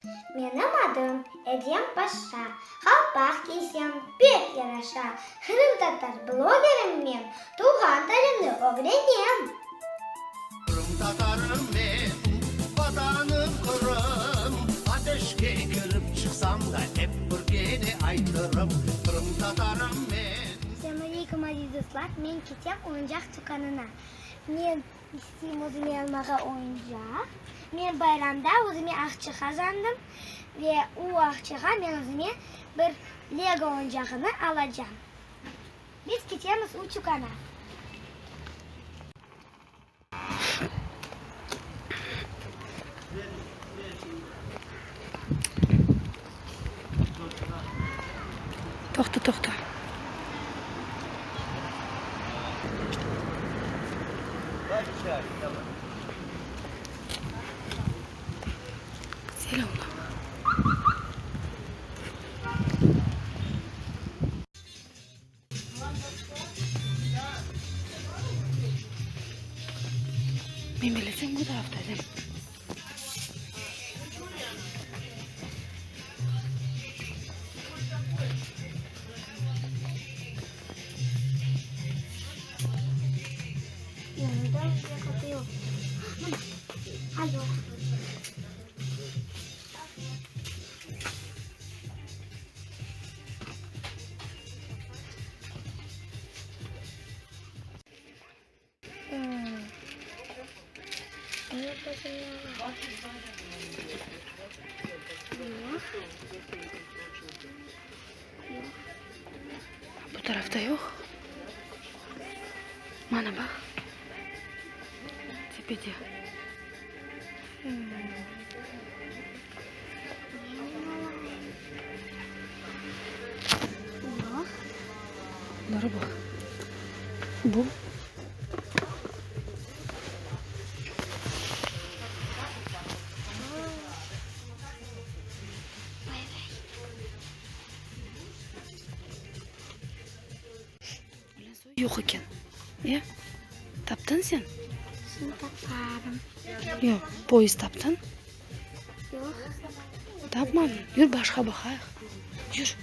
Menim adım Edem Paşa, Qalpaq kiysem pek yaraşa, Qırımtatar blogerim men, Tuvğan tilimni ögrenem. Qırımtatarım men, Vatanım Qırım, Ateşke kirip çıqsam da, Ep bir kene aytırım, Qırımtatarım men. Selâm aleykum, aziz dostlar! Men ketem oyuncaq tükânına. Men İsteyim özüme almağa oyuncaq. Men bayramda özüme aqça qazandım ve o aqçağa men özüme bir lego oyuncağını alacam. Biz ketemiz o tükâna. Toqta, toqta. Güzel oldu. Men bilesem bu tarafta edim. Yanında kapı yoq. Ha yoq. Bu tarafta yoq. Mana baq. Tepede. Doğru baq. Bu. Yoq eken. E? Taptın sen? Şimdi taparım. Yoq, poyezd taptın? Yoq. Tapmadın? Yür başqa baqayıq. Yür.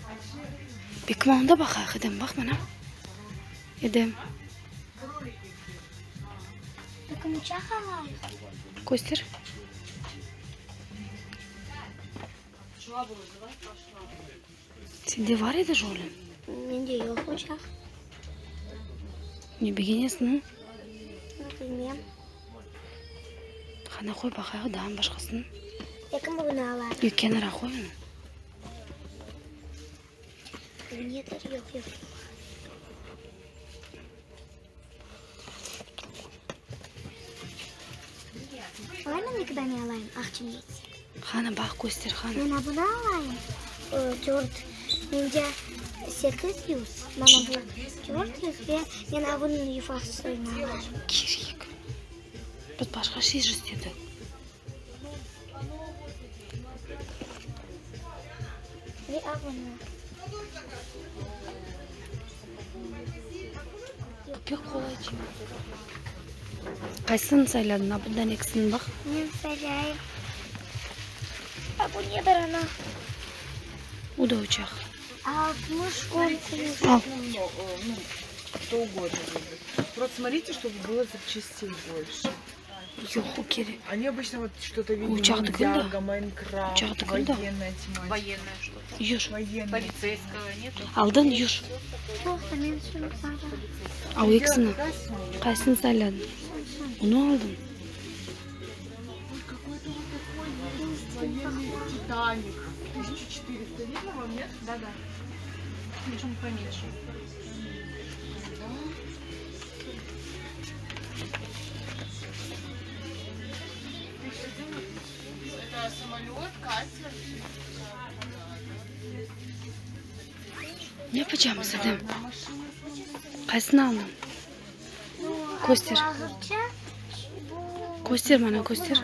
Belki mında baqayıq, Edem, baq mana. Edem. Belki uçaq alayıq. Köster. Sende bar edi jolin? Mende yoq uçaq. Ne begenesiñ? Bilmem. Qana qoy baqayıq daa başqasını. Belki bunı alarım. Yoq, kenara qoy onı. Bu nedir? Yoq, yoq. Alayım mı ne kadar ne alayım? Aqçam yetse. Qana baq köster qana. Mana bunı alayım. Dört. Mende 800. Mana bu 400 ve men bunıñ yufaq soyunı alayım. Kerek. Biz başqa şey istedik. Ve bunı. Pek qolay Qaysını sayladın? A bundan ekisini baq. Men saylayım. A bu nedir ana? O da uçaq. 60 on Al. Что угодно выбрать. Просто смотрите, чтобы было запчастей больше. Yoq, o kerek. Они обычно вот что-то видели, Uçaq degil de. Ниндзяго, Майнкрафт, Uçaq degil de. военная тематика. Военное что-то. Yür. Военная. Полицейского нету? Aldın, yür. Toqta, men şunı alayım. Al ekisini. Qaysını sayladın? Onı aldıñ. Ой, какой-то вот такой есть военный Титаник. 1400 видно вам, нет? Да-да. Причем поменьше. Это самолет, катер. Ne yapacağımız Edem? Qaysını aldıñ? Köster. Ağırça bu. Köster mana, köster.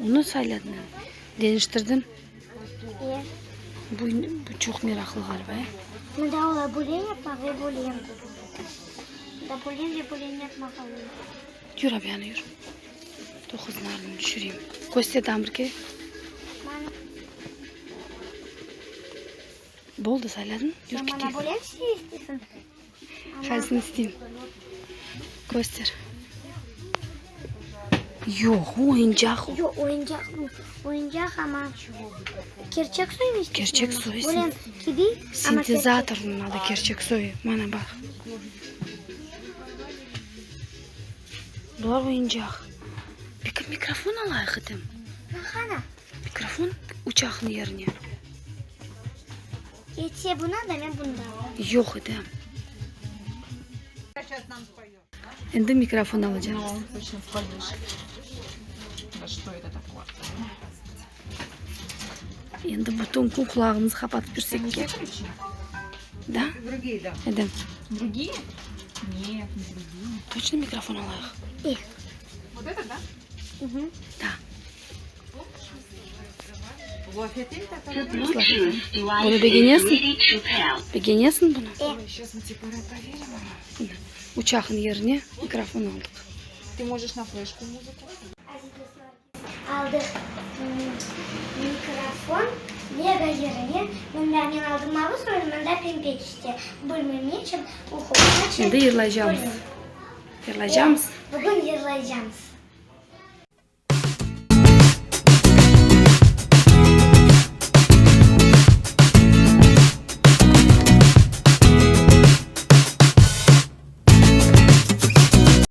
Onı sayladıñ. Deñiştirdiñ. E. Bu, bu çoq meraqlı ğaliba, e? Mında ola böyle yapmaq ve böyle. Mında böyle ve böyle yapmaq ola. Yür, abyanı, yür. Toquz narını tüşüreyim. Köster daa bir kere. Boldı, sayladıñ, yür Sen bana keteyik. böyle bir şey isteysiñ? Qaysını isteyim? Köster. Yoq, o oyuncaq o. Yoq, oyuncaq bu. Oyuncaq amma kerçek soy mı isteysiñ? Kerçek soy. Böyle kibi, amma kerçek. Sintezatornıñ adı kerçek soyu. Mana baq. Bular oyuncaq. Peki mikrofon alayıq, Edem. Qana? Mikrofon uçaqnıñ yerine. Yetse buna da, men bunu da alayım. Yoq, Edem. Endi mikrofon alacaqmız. Ну, точно споешь. Да что это такое? Endi bütün kün qulağımıznı qapatıp yürsek kerek. Ключи? Da? Другие, да. Edem, Другие? Нет, не другие. точно mikrofon alayıq? Eh. Вот это, да? Угу. Da. Bunı Bunı begenesiñ? Begenesiñ bunı? Ой, сейчас мы тебе проверим. Uçaqnıñ yerine mikrofon aldıq. Ты можешь на флешку музыку. Aldıq mikrofon, Lego yerine. Mında men aldım mavı soyunı, mında pembe tüste. Bilmem neçün, Endi yırlaycamız. Yırlaycamız? Bugün yırlaycamız.